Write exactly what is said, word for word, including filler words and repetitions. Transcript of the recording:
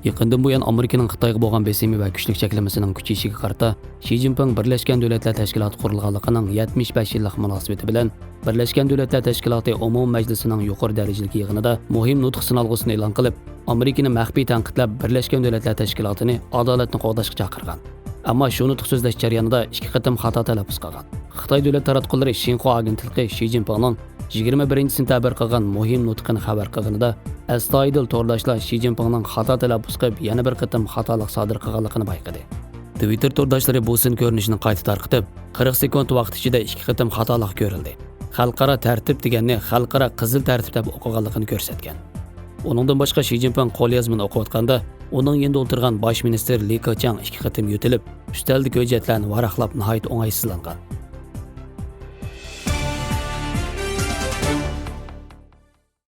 يېقىندىن بۇيان ئامېرىكىنىڭ خىتايغا بولغان بېسىمى ۋە كۈچلۈك چەكلىمىسىنىڭ كۈچىيىشىگە قارىتا، شى جىنپىڭ بىرلەشكەن دۆلەتلەر تەشكىلاتى قۇرۇلغانلىقىنىڭ يەتمىش بەش يىللىق مۇناسىۋىتى بىلەن بىرلەشكەن دۆلەتلەر تەشكىلاتى ئومۇمىي مەجلىسىنىڭ يۇقىرى دەرىجىلىك يىغىنىدا مۇھىم نۇتۇق سىنالغۇسىنى ئېلان قىلىپ، ئامېرىكىنى مەخپىي تەنقىدلەپ، بىرلەشكەن دۆلەتلەر تەشكىلاتىنى ئادالەتنى قوغداشقا چاقىرغان. ئەمما شۇ نۇتۇق سۆزلەش جەريانىدا ئىككى قېتىم خاتا تەلەپپۇز قىلغان. خىتاي دۆلەت تاراتقۇلىرى شىنخۇا ئاگېنتلىقى شى جىنپىڭنىڭ يىگىرمە بىرىنچى سېنتەبىر قىلغان مۇھىم نۇتقىنى خەۋەر قىلغىنىدا، ئەستايىدىل تورداشلار شى جىنپىڭنىڭ خاتا تەلەپپۇز قىلىپ، يەنە بىر قېتىم خاتالىق سادىر قىلغانلىقىنى بايقىدى. تىۋىتتېر تورداشلىرى بۇ سىن كۆرۈنۈشىنى قايتا تارقىتىپ، قىرىق سېكۇنت ۋاقىت ئىچىدە ئىككى قېتىم خاتالىق كۆرۈلدى. خەلقئارا تەرتىپ دېگەننى خەلقئارا قىزىل تەرتىپ دەپ ئوقۇغانلىقىنى كۆرسەتكەن. ئۇنىڭدىن باشقا، شى جىنپىڭ قوليازمىنى ئوقۇۋاتقاندا، ئۇنىڭ يېنىدا ئولتۇرغان باش مىنىستىر لى كېچياڭ ئىككى قېتىم يۆتىلىپ، ئۈستەلدىكى ھۆججەتلەرنى ۋاراقلاپ، ناھايىتى ئوڭايسىزلانغان.